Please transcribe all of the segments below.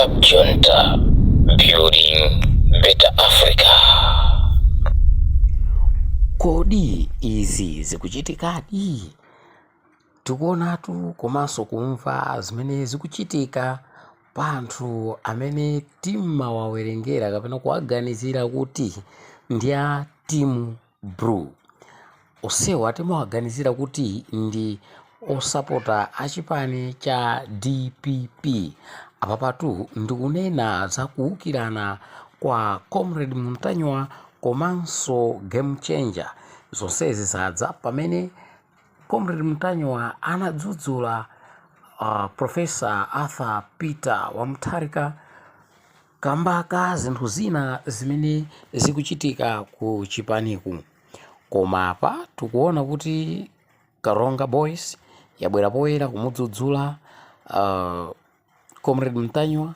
Cab Junta, building better Africa. Kodi izi zikuchitikadi? Tikuonatu komanso kumva zimene zikuchitika pa anthu amene timawawerengera kapena kuwaganizira kuti ndi a team blue. Onsewa timawaganizira kuti ndi osapota a chipani cha DPP. Apapatu ndikunena za kuwukirana kwa Comrade Mtanyiwa komanso Game Changer. Zonsezi zadza pamene Comrade Mtanyiwa anadzudzula Professor Arthur Peter wa Mutharika kamba ka zinthu zina zimene zikuchitika ku chipaniku. Koma apa tikuona kuti Karonga Boys yabwera poyera kumudzudzula Comrade Mtanyiwa,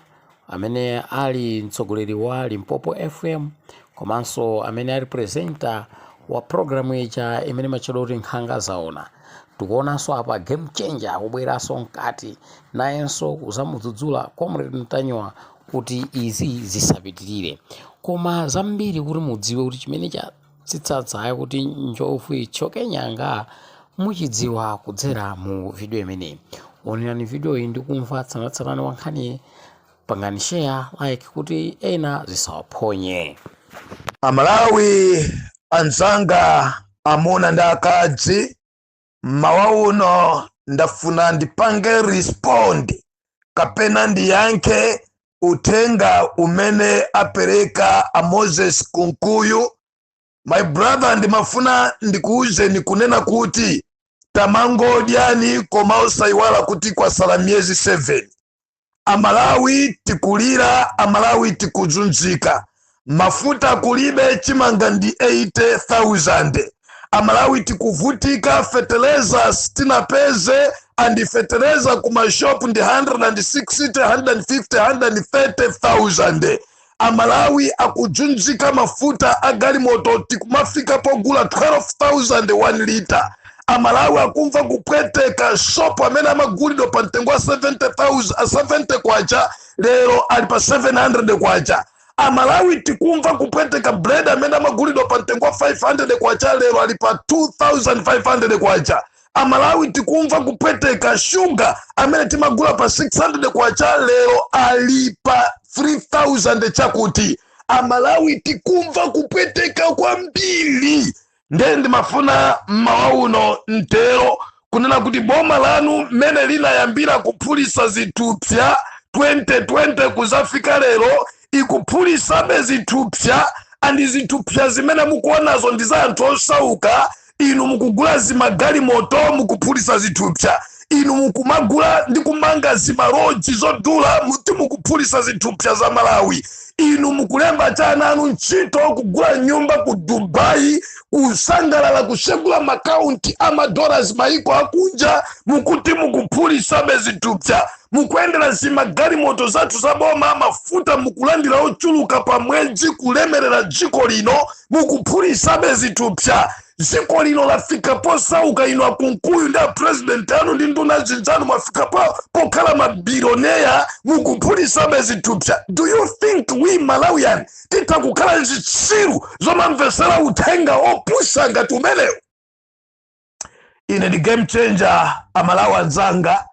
amene ali mtsogoleri wa Limpopo FM komanso amene ali presenter wa program ija imene imatchedwa kuti Nkhanga Zaona. Tikuonanso apa Game Changer akubweranso mkati nayenso kuzamudzudzula Comrade Mtanyiwa kuti izi zisapitirire. Koma zambiri kuti mudziwe kuti chimene chatsitsa kuti njovu ithyoke nyanga, muchidziwa kudzera mu video imeneyi. Onerani video iyi ndi kumva tsatanetsatane wa nkhani. Pangani share, like kuti ena zisawaphonye. Amalawi anzanga, amuna ndi akazi, mmawa uno ndafuna ndipange respond kapena ndiyankhe uthenga umene apereka a Moses Kunkuyu. My brother, ndimafuna ndikuwuzeni kunena kuti tamangodyani, koma osayiwala kuti kwasala miyezi 7. Amalawi tikulira, Amalawi tikuzunzika, mafuta kulibe, chimanga ndi 80,000. Amalawi tikuvutika, feteleza sitinapeze, and feteleza ku mashopu ndi 160, 150, 130,000. Amalawi akuzunzika, mafuta a galimoto tikumafika pogula 12,000 1 liter. Amalawi akumva kupweteka, sopo amene amagulidwa pa mtengo wa 70,000, 70 kwacha, lero ali pa 700 kwacha. Amalawi tikumva kupweteka, bread amene amagulidwa pa mtengo wa 500 kwacha, lero ali pa 2500 kwacha. Amalawi tikumva kupweteka, shuga amene timagula pa 600 kwacha, lero ali pa 3000 chakuti. Amalawi tikumva kupweteka kwambiri. Ndiye ndimafuna mmawa uno mtero kunena kuti boma lanu mmene linayambira kuphulisa zithupsa 2020 kuzafika lero, ikuphulisabe zithupsa, and zithupsa zimene mukuonazo ndi za anthu osauka. Inu mukugula zimagalimoto, mukuphulisa zithupsa. Inu mukumagula ndi kumanga zimalodge zodula, muti mukuphulisa zithupsa za Malawi. Inu mukulemba chana anu ntchito, kugula nyumba ku Dubai, kusangalala, kusekula makaunti amadollars maiko akunja, mukuti mukuphulisabe zithupsa. Mukuyendera zimagalimoto zathu za boma, mafuta mukulandira ochuluka pa mwezi, kulemerera dziko lino, mukuphulisabe zithupsa. Dziko lino lafika posauka. Inu aKunkuyu ndi apresident anu ndi nduna zinzanu mwafika pokhala mabillionaire, mukuphulisabe zithupsa. Do you think we Malawian titha kukhala zitsiru zomamvesera uthenga opusa ngati umenewu? Ine ndi Game Changer. Amalawi anzanga,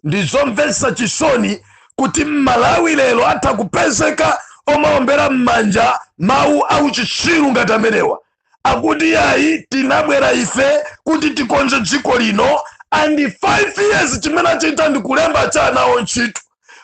ndizomvetsa chisoni kuti Mmalawi lero atha kupezeka omaombera m'manja mawu auchitsiru ngati amenewa, akuti yayi, tinabwera ife kuti tikonze dziko lino, and 5 years chimene achita ndi kulemba cha anawo ntchito,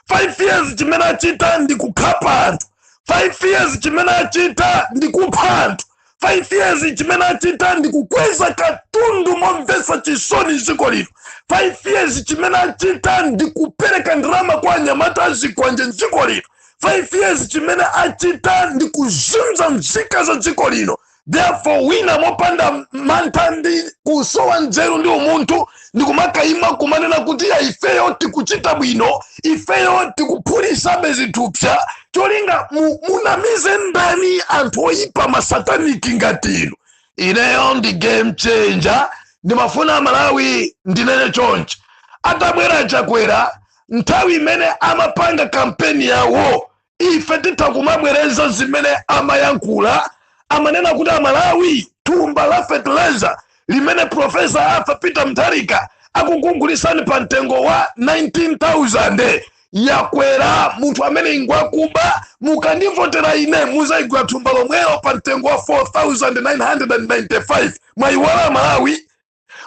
5 years chimene achita ndi kukhapa anthu, 5 years chimene achita ndi kupha anthu, 5 years chimene achita ndi kukweza katundu momvetsa chisoni dziko lino, 5 years chimene achita ndi kupereka ndalama kwa anyamata azikwanje mdziko lino, 5 years chimene achita ndi kuzunza nzika za dziko lino. Therefore wina mopanda mantha ndi kusowa nzeru ndi umunthu ndikumakayima kumanena kuti ya, ifeyo tikuchita bwino, ifeyo tikuphulisabe zithupsa, cholinga munamize ndani? Anthu oyipa, masataniki ngati inu. Ineyo ndi Game Changer. Ndimafuna Malawi ndinene chonchi: atabwera Chakwera Nthawi imene amapanga kampeni yawo, ife titha kumabwereza zimene amayankhula. Amanena kuti, "Amalawi, thumba la fertilizer limene Professor Arthur Peter Mutharika akukugulisani pa mtengo wa 19,000 yakwera, munthu amene ngwakuba. Mukandivotera ine, muzayigula thumba lomwelo pa mtengo wa 4995." Mwayiwala, Malawi?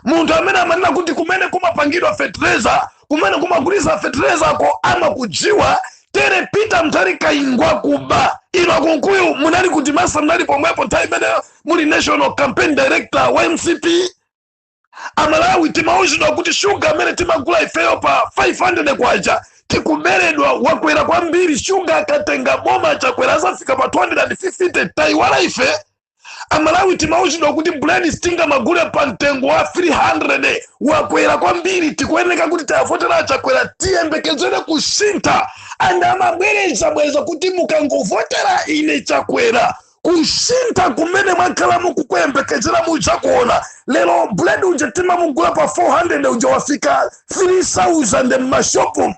Munthu amene amanena kuti kumene kumapangidwa fertilizer, kumene kumagulisa fertilizer ko amakudziwa tere, Peter Mutharika ingwakuba. Ino aKunkuyu munali kuti? Masa munali pomwepo nthawi imeneyo muli national campaign director wa MCP? Amalawi, timauzidwa kuti shuga amene timagula ifeyo pa 500 kwacha tikuberedwa, wakwera kwambiri. Shuga akatenga boma Chakwera azafika pa 250. Tayiwala ife? Amalawi, timauzidwa kuti buledi sitingamagule pa mtengo wa 300, wakwera kwambiri, tikuyeneka kuti tayavotera Chakwera, tiyembekezere kusintha. And amabwereza bwereza kuti, "Mukangovotera ine Chakwera, kusintha kumene mwakhala mukukuyembekezera mudzakuona." Lero buledi uja timamugula pa 400 uja wafika 3000 m'mashopu.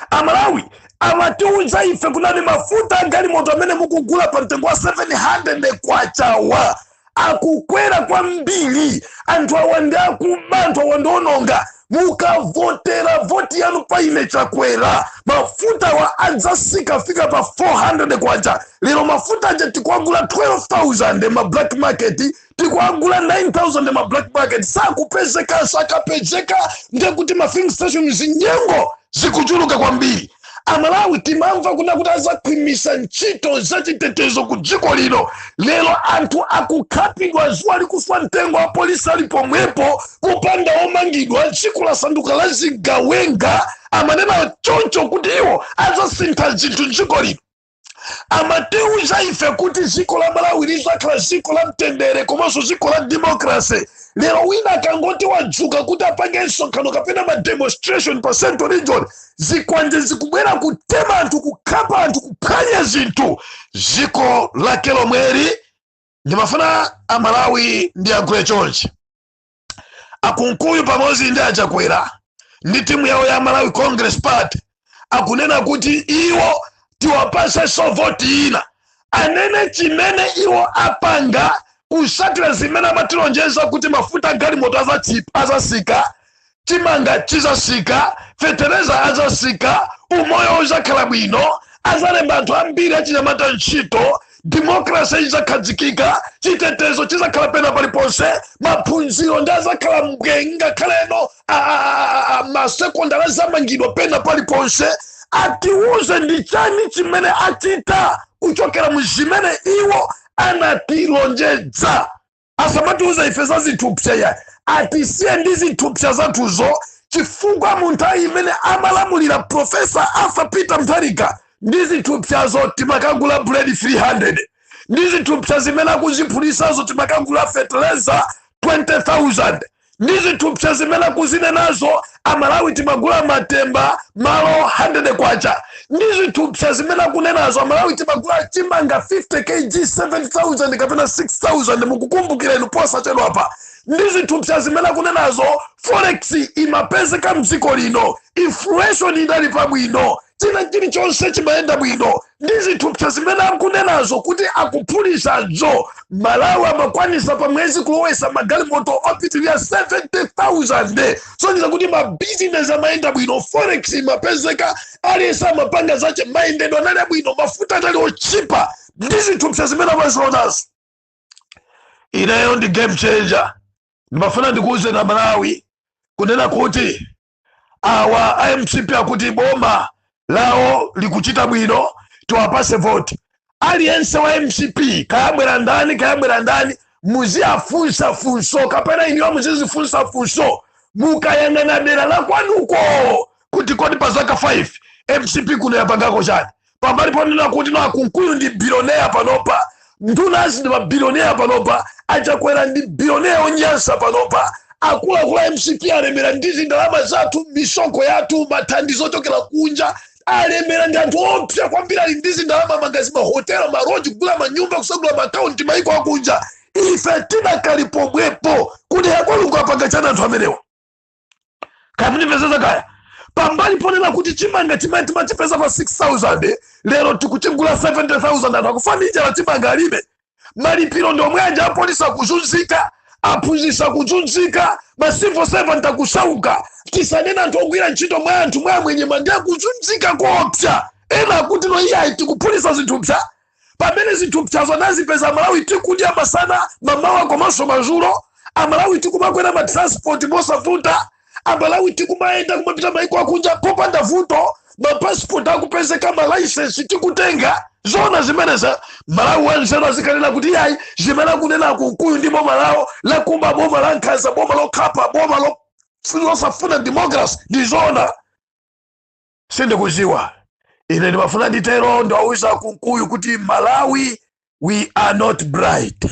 Amalawi, amatiuza ife kunani mafuta agalimoto amene mukugula pa mtengo wa 700 kwachawa akukwera kwambiri, anthu awa ndi akuba, anthu awa ndi ononga. Mukavotera voti yanu pa ine Chakwera, mafuta wa adzasika fika pa 400 kwacha. Lero mafuta aja tikuagula 12,000 ma black market, tikuagula 9000 ma black market, sakupezeka. Sakapezeka ndekuti ma filling station zinyengo zikuchuluka kwambiri. Amalawi, timamva kuna kuti azakhwimisa ntchito zachitetezo ku dziko lino. Lero anthu akukhapidwa zuwa likuswa mtengo, wa polisi ali pomwepo kupanda omangidwa. Dziko lasanduka la zigawenga. Amanena choncho kuti iwo azasintha zinthu dziko lino. Amatiuza ife kuti dziko la Malawi lizakhala dziko la mtendere komanso dziko la democracy. Lero wina akangoti wadzuka kuti apange msonkhano kapena ma demonstration pa Central Region, zikwanje zikubwera kutema anthu, kukhapa anthu, kuphwanya zinthu. Dziko lake lomweri? Ndimafuna Amalawi ndiyankhule chonchi: aKunkuyu pamodzi ndi aChakwera ndi timu yawo ya Malawi Congress Party akunena kuti iwo tiwapasenso voti ina. Anene chimene iwo apanga kusatira zimene amatilonjeza kuti mafuta agalimoto azasika, chimanga chizasika, fetereza azasika, umoyo uzakhala bwino, azalemba anthu ambiri achinyamata ntchito, democracy izakhazikika, chitetezo chizakhala pena paliponse, maphunziro ndi azakhala mbwe, ngakhaleno masekondari azamangidwa pena paliponse. Atiuze ndi chani chimene achita kuchokera mu zimene iwo anatilonjeza. Asamatiuze ife za zithupsa ya, atisiye ndi zithupsa zathuzo, chifukwa mu nthawi imene amalamulira Professor Arthur Peter Mutharika, ndi zithupsazo timakagula buledi 300. Ndi zithupsa zimene akuziphulisazo timakagula fertilizer 20,000. Ndi zithupsa zimene akuzinenazo, Amalawi timagula matemba malo 100 kwacha. Ndi zithupsa zimene akunenazo, Amalawi timagula chimanga 50 kg 7000 kapena 6000. Mukukumbukira inu posachedwapa? Ndi zithupsa zimene akunenazo, forex imapezeka mdziko lino, inflation idali pabwino, china chilichonse chimayenda bwino. Ndi zithupsa zimene akunenazo kuti akuphulisazo, Malawi amakwanisa pa mwezi kulowesa magalimoto opitirira 70,000, sonyeza kuti mabizinesi amayenda bwino, forex imapezeka, aliyense amapanga zache, mayendedwe anali abwino, mafuta anali ochipa. Ndi zithupsa zimene amazionazo, ineyo ndi game changer. Ndimafuna ndikuuze na Malawi kunena kuti awa a MCP akuti boma lawo likuchita bwino, tiwapase voti. Aliyense wa MCP, kayabwera ndani, kayabwera ndani, muziyafunsa funso kapena iniwa muzizifunsa funso mukayang'ana dera la kwanuko kuti kodi pa zaka 5 MCP kuno yapangako chani? Pambali ponena kuti no, aKunkuyu ndi billionaire panopa, ndunazi ndi mabillionaire panopa, aChakwera ndi billionaire onyansa panopa, akuluakulu a MCP alemera ndi zindalama zathu, misonkho yathu, mathandizo ochokera kunja, alemera ndi anthu opsa kwambiri, ali ndi zindalama, mangazi, mahotela, malodge, kugula manyumba, kusagula maakaunti maiko akunja. Ife tidakali pomwepo. Kuti akwaluko apanga chani anthu amenewa? Kaya mundimvesesa kaya? Pambali ponena kuti chimanga chimene timachipeza pa 6000 lero tikuchigula 70,000, anthu akufa ndi njala, chimanga alibe. Malipiro ndi omwe aja, apolisi akuzunzika, aphunzitsi akuzunzika, ma civil servant akusauka, tisanena anthu ogwira ntchito mwa anthu mwa amwenyema ndi akuzunzika koopsa. Ena akuti no, iyayi, tikuphulitsa zithupsa, pamene zithupsazo anazipeza Amalawi tikudya masana, mamawa komanso madzulo. Amalawi tikumakwera ma transport mosavuta, Amalawi tikumayenda kumapita maiko akunja popanda vuto, mapasipoti akupezeka, ma licence tikutenga. Zona zimeneza Malawi wanzeru azikanena kuti iyayi, zimene akunena Kunkuyu ndi boma lawo lakumba, boma la nkhanza, boma lokhapa, boma losafuna democracy, ndi zona? Sindikuziwa. Ine ndimafuna nditero, ndiwauza Kunkuyu kuti Malawi, we are not blind,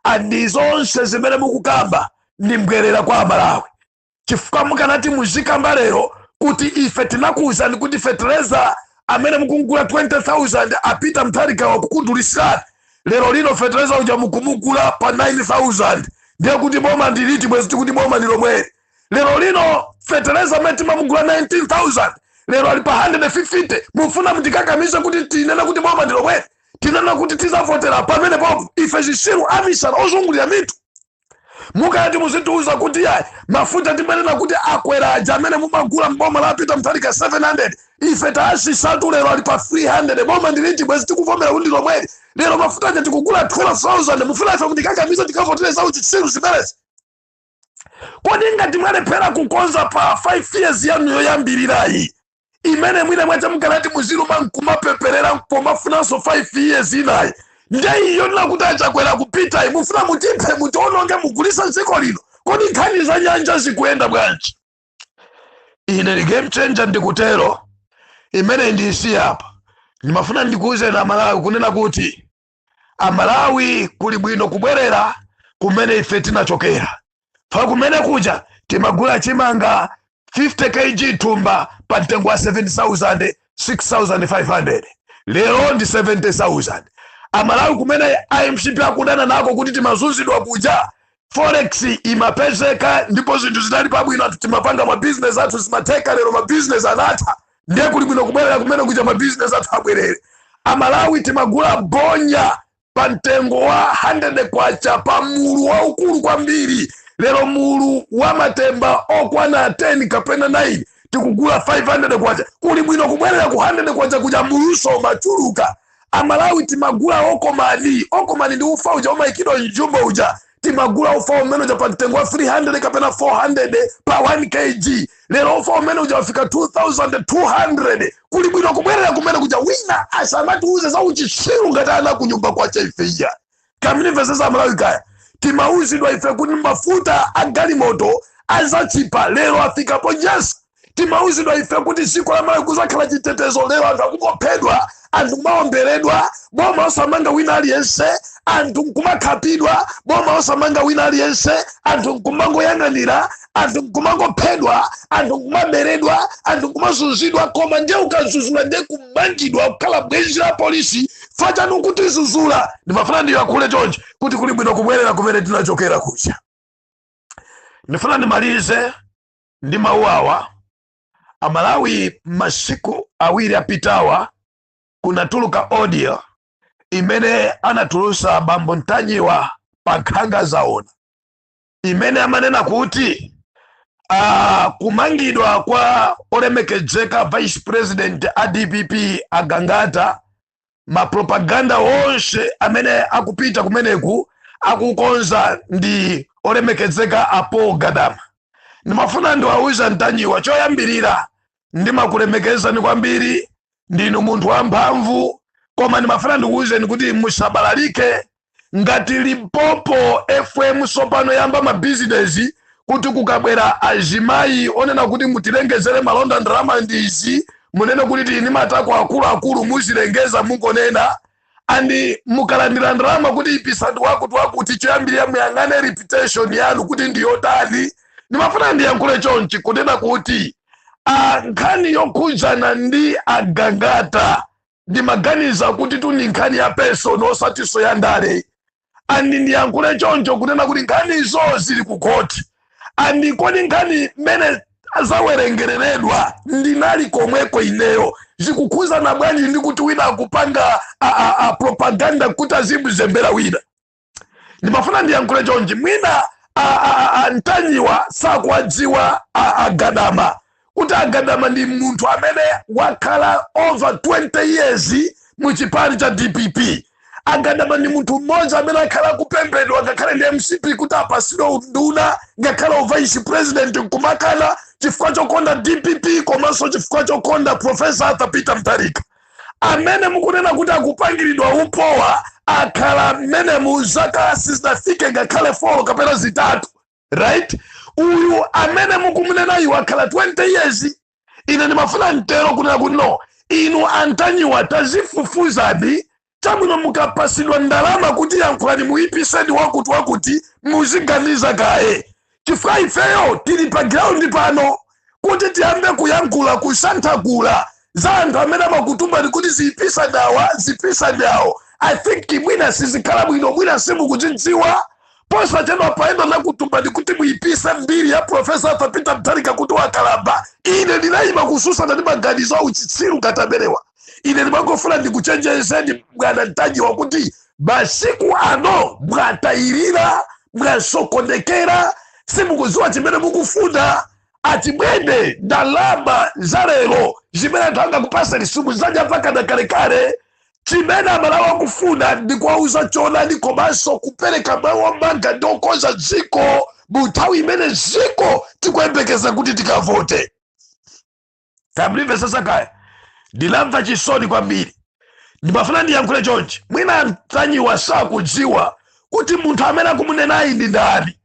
and zonse zimene mukukamba ndi mbwerera kwa Amalawi, chifukwa mukanati muzikamba lero kuti ife tinakuwuzani kuti fetereza amene mukugula 20,000 apita Mutharika wakukudulisirani, lero lino fetereza uja mukumugula pa 9000, ndiye kuti boma ndiliti? Bwezi tikuti boma ndi lomweli. Lero lino fetereza amene timamugula 19,000 lero ali pa 150. Mufuna mutikakamize kuti tinene kuti boma ndi lomweli, tinene kuti tizavotera pamene popo? Ife zisiru, amisala, ozungulira mitu? Mukati muzitiuza kuti yayi, mafuta timanena kuti akwera aja amene mumagula mboma la Peter Mutharika 700, ife taasisatu, lero ali pa 300, boma ndiliti? Bwezi tikuvomera kuti lomweli. Lero mafuta aja tikugula 12,000. Mufuna ife mutikakamize tikavotere zawo chitsiru zimenezi? Kodi ngati mwalephera kukonza pa 5 years yanu yoyambirirayi, imene mwina mwacha mukanati muziluma nkumapeperera pomafunanso 5 years inayi, nde iyo nakuti achakwera kupitayi, mufuna mutiphe, mutiononge, mugulisa dziko lino? Kodi nkhani za nyanja zikuyenda bwanji? Ine ndi Game Changer, ndikutero. Imene ndisiya apa. Ndimafuna ndikuwuzeni Amalawi kunena kuti Amalawi, kuli bwino kubwerera kumene ife tinachokera. Fa kumene kuja timagula chimanga 50 kg thumba pa mtengo wa 7000, 6500, lero ndi 70,000. Amalawi, kumene iMCP akudana nako kuti timazunzidwa kuja, forex imapezeka ndipo zinthu zinali pabwino, anthu timapanga mabizinesi athu, zimatheka. Lero mabizinesi anatha. Ndiye kuli bwino kubwerera kumene kuja, mabizinesi athu abwerere. Amalawi, timagula bonya pa mtengo wa 100 kwacha pa mulu waukulu kwambiri. Lero mulu wa matemba okwana 10 kapena 9 tikugula 500 kwacha. Kuli bwino kubwerera ku 100 kwacha kuja, muluso machuluka. Amalawi, timagula okomani. Okomani ndi ufa uja umayikidwa mjumbo uja. Timagula ufa umene uja pa mtengo wa 300 kapena 400 pa 1 kg. Lero ufa umene uja wafika 2200. Kuli bwino kubwerera kumene kuja. Wina asamatiuze za uchitsiru ngati ana kunyumba kwacha ife iya kaminimvesesa. Amalawi, kaya timauzidwa ife kuti mafuta a galimoto azachipa, lero afikapo nyasa. Timauzidwa ife kuti dziko la Malawi kuzakhala chitetezo, lero anthu akungophedwa, anthu kumaomberedwa, boma osamanga wina aliyense, anthu nkumakhapidwa, boma osamanga wina aliyense, anthu nkumangoyang'anira, anthu nkumangophedwa, anthu nkumaberedwa, anthu nkumazunzidwa. Koma ndiye ukazuzula, ndiye kumangidwa, kukhala bwenzi la polisi fachanu kutizuzula. Ndimafuna ndiyankhule chonchi kuti kuli bwino kubwerera kumene tinachokera kuja. Ndifuna ndimalize ndi mawu awa. Amalawi, masiku 2 apitawa kunatuluka audio imene anatulusa bambo Ntanyiwa pa Nkhanga Zaona, imene amanena kuti kumangidwa kwa olemekezeka vice president a DPP Agangata, mapropaganda onse amene akupita kumeneku akukonza ndi olemekezeka a Paul Gadama. Ndimafuna ndiwawuza Ntanyiwa, choyambirira ndimakulemekezani kwambiri, ndinu munthu wamphamvu, koma ndimafuna ndikuwuzeni kuti musabalalike. Ngati Limpopo FM sopano yamba mabizinesi kuti kukabwera azimayi onena kuti mutilengezere malonda, ndalama ndizi, munene kuti tili ndi matako akuluakulu, muzilengeza, mungonena, and mukalandira ndalama kuti ipisani wakuti wakuti, choyambirira muyang'ane reputation yanu kuti ndiyotani. Ndimafuna ndiyankhule chonchi kunena kuti nkhani yokhudzana ndi Agangata ndimaganiza kuti tu ndi nkhani ya personal, osatinso ya ndale. And ndiyankhule choncho kunena kuti nkhanizo zili ku khoti. And kodi nkhani mmene Azawerengereredwa. Ndinali komweko ineyo. Zikukhuzana bwanji ndi kuti wina akupanga a propaganda kuti azimuzembera wina? Ndimafuna ndiyankhule chonchi: mwina a Ntanyiwa sakuwadziwa a Gadama, kuti aGadama ndi munthu amene wakhala over 20 years mu chipani cha DPP. AGadama ndi munthu mmodzi amene akhala akupembedwa ngakhale ndi MCP kuti apasidwe unduna, ngakhale uvice president, nkumakana chifukwa chokonda DPP komanso chifukwa chokonda Professor Arthur Peter Mutharika. Amene mukunena kuti akupangiridwa upowa akhala mmene mu zaka sizinafike ngakhale 4 kapena 3, right? Uyu amene mukumunena iwo akhala 20 years. Ine ndimafuna mtero kunena kuti no, inu aNtanyiwa, tazifufuzani chabwino. Mukapasidwa ndalama kuti yankhulani muyipiseni wakuti wakuti, muziganiza kaye, chifukwa ifeyo tili pa ground pano kuti tiyambe kuyankhula kusanthakula za anthu amene amakutumani kuti ziyipisa ndawa, zipisa ndawo. I think mwina sizikhala bwino, mwina simukuzidziwa. Posachedwa paenda nakutumbani kuti muyipise mbiri ya Professor Arthur Peter Mutharika kuti wakalamba. Ine ndinayima kususana ndi maganizo auchitsiru kataberewa. Ine ndimangofuna ndikuchenjezeni, bwana Ntanyiwa, kuti masiku ano mwatayirira, mwasokonekera, simukudziwa chimene mukufuna. Achibwene, ndalama za lero zimene anthu angakupasani simuzadya mpaka kalekale. Chimene Amalawi akufuna ndi kuwauza choonadi komanso kupereka mawu amanga ndi okonza dziko mu nthawi imene dziko tikuyembekeza kuti tikavote. Tamlimvesesa kaya? Ndinamva chisoni kwambiri. Ndimafuna ndiyankhule chonchi: mwina Ntanyiwa sakudziwa kuti munthu amene akumunenayi ndi ndani,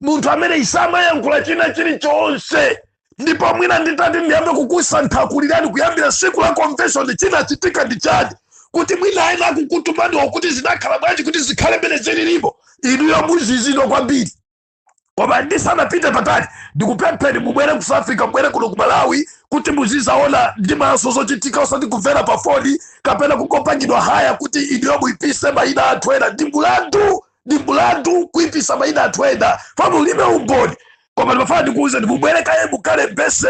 munthu amene isamayankhula china chilichonse. Ndipo mwina nditati ndiyambe kukusanthakulirani kuyambira tsiku la convention, chinachitika ndi chani, kuti mwina ena akukutumaniwo kuti zinakhala bwanji kuti zikhale mmene zililipo, inuyo muzizidwa kwambiri. Koma ndisanapite patali, ndikupempheni mubwere ku South Africa, mubwere kuno ku Malawi kuti muzizaona ndi maso zochitika, osati kumvera pa foni kapena kukopangidwa haya kuti inuyo muyipise mayina anthu ena. Ndi mulandu, ndi mulandu kuyipisa mayina anthu ena pa mulibe umboni. Koma ndimafuna ndikuwuzeni, mubwere kaye, mukalembese,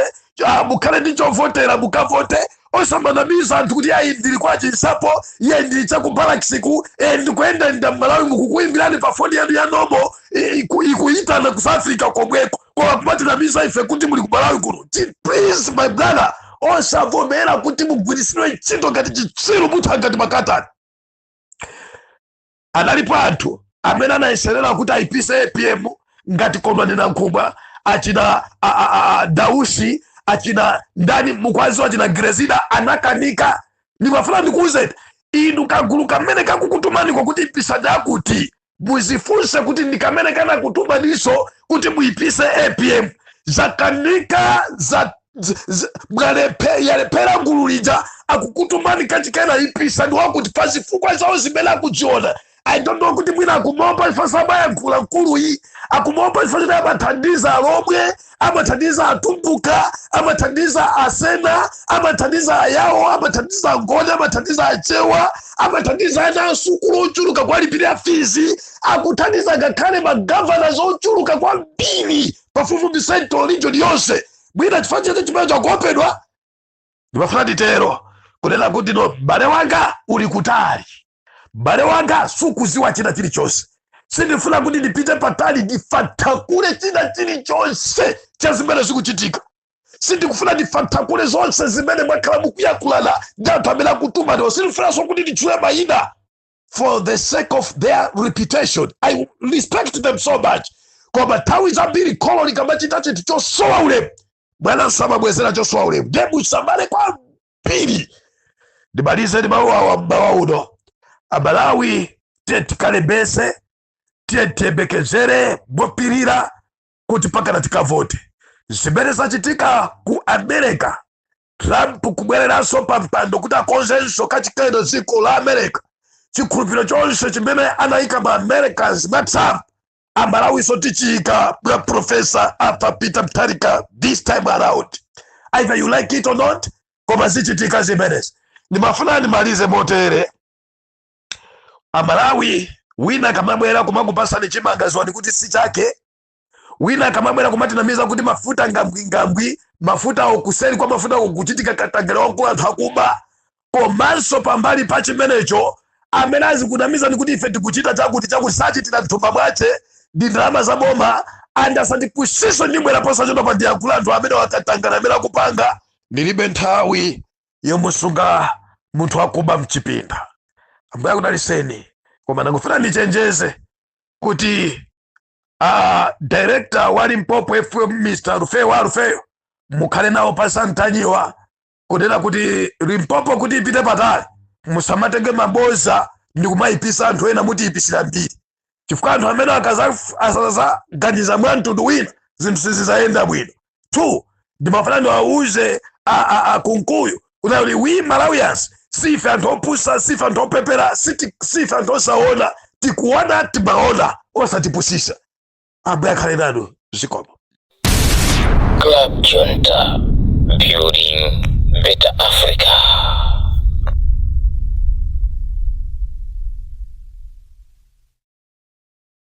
mukhale ndi chovotera, mukavote, osamanamiza anthu kuti ayi, ndili kwa Chinsapo, iye ndili chakubalaksiku, ndikuyendayenda mMalawi. Mukukuyimbirani pa foni yanu ya nomo, ikuyitana ku South Africa komweko, koma kumatinamiza ife kuti muli ku Malawi kuno. Please, my brother, osavomera kuti mugwiritsidwe ntchito ngati chitsiru, mutha ngati makatani. Analipo anthu amene anayeserera kuti ayipise APM ngati Kondwani Nankhumwa, achina Dausi, achina ndani mukwazi, achina Grezida, anakanika. Ndimafuna ndikuwuzeni inu, kagulu kamene kakukutumani kwakuti ipisani akuti, muzifunse kuti ndi kamene kanakutumaninso kuti muyipise APM. Zakanika za yalephera gulu lija, akukutumani kachikena ipisani wakuti pa zifukwa zawo zimene akudziona. I don't know kuti mwina akumomba ife samayankhula mkuluyi, akumomba ife choti amathandiza Alomwe, amathandiza Atumbuka, amathandiza Asena, amathandiza Ayawo, amathandiza Angoni, amathandiza Achewa, amathandiza ana asukulu ochuluka kuwalipirira fees, akuthandiza ngakhale magovernors ochuluka kwambiri pafupifupi Central Region yonse. Mwina chifukwa chake chimene chakuopedwa. Ndimafuna nditero kunena kuti no, m'bale wanga, uli kutali, m'bale wanga, sukuziwa china chilichonse. Sindifuna kuti ndipite patali ndifathakule china chilichonse cha zimene zikuchitika. Sindikufuna ndifathakule zonse zimene mwakhala mukuyankhulana ndi anthu amene akutumaniwo. Sindifunanso kuti nditchule mayina for the sake of their reputation. I respect them so much, koma nthawi zambiri kholo likamachita chinthu chosowa ulemu, mwana samabwezera chosowa ulemu. Ndiye musamale kwambiri. Ndimalize ndi mawu awa mmawa uno: Amalawi, tiye tikalembese, tiye tiyembekezere mopirira kuti pakana tikavote. Zimene zachitika ku America, Trump kubwereranso pa mpando kuti akonzenso kachikeno dziko la America, chikhulupiriro chonse chimene anayika ma Americans mwa Trump, Amalawiso tichiyika mwa Professor Arthur Peter Mutharika this time around, either you like it or not. Koma zichitika zimenezi. Ndimafuna ndimalize motere: Amalawi, wina kamabwera kumakupasani chimanga, ziwani kuti si chake. Wina akamabwera kumatinamiza kuti mafuta ngambwingambwi, mafuta awo, kuseri kwa mafuta awo kuchitika katangale wakulu, anthu akuba. Komanso pambali pa chimenecho, amene azikunamiza ndi kuti ife tikuchita chakuti chakuti, sachitira mthumba mwache, ndi ndalama za boma. And asandipusise, ndibwera posachedwa pa ndiyankhula anthu amene wakatangale amene akupanga. Ndilibe nthawi yomusunga munthu akuba mchipinda. Ambuye akudaliseni. Koma ndangofuna ndichenjeze kuti director wa Limpopo FM, Mr Rufeyo wa Rufeyo, mukhale nawo pasantanyiwa kunena kuti Limpopo kuti ipite patali, musamatenge maboza ndi kumayipisa anthu ena. Mutiyipisira mbiri, chifukwa anthu amene asazaganiza mwa mtundu wina, zinthu sizizayenda bwino. Two, ndimafuna ndiwauze a Kunkuyu kuti we Malawians sife anthu opusa, sife anthu opepera, sife anthu osaona. Tikuona, timaona, osatipusisa. Ambuye akhale nanu. Zikomo. Club Junta, building better Africa.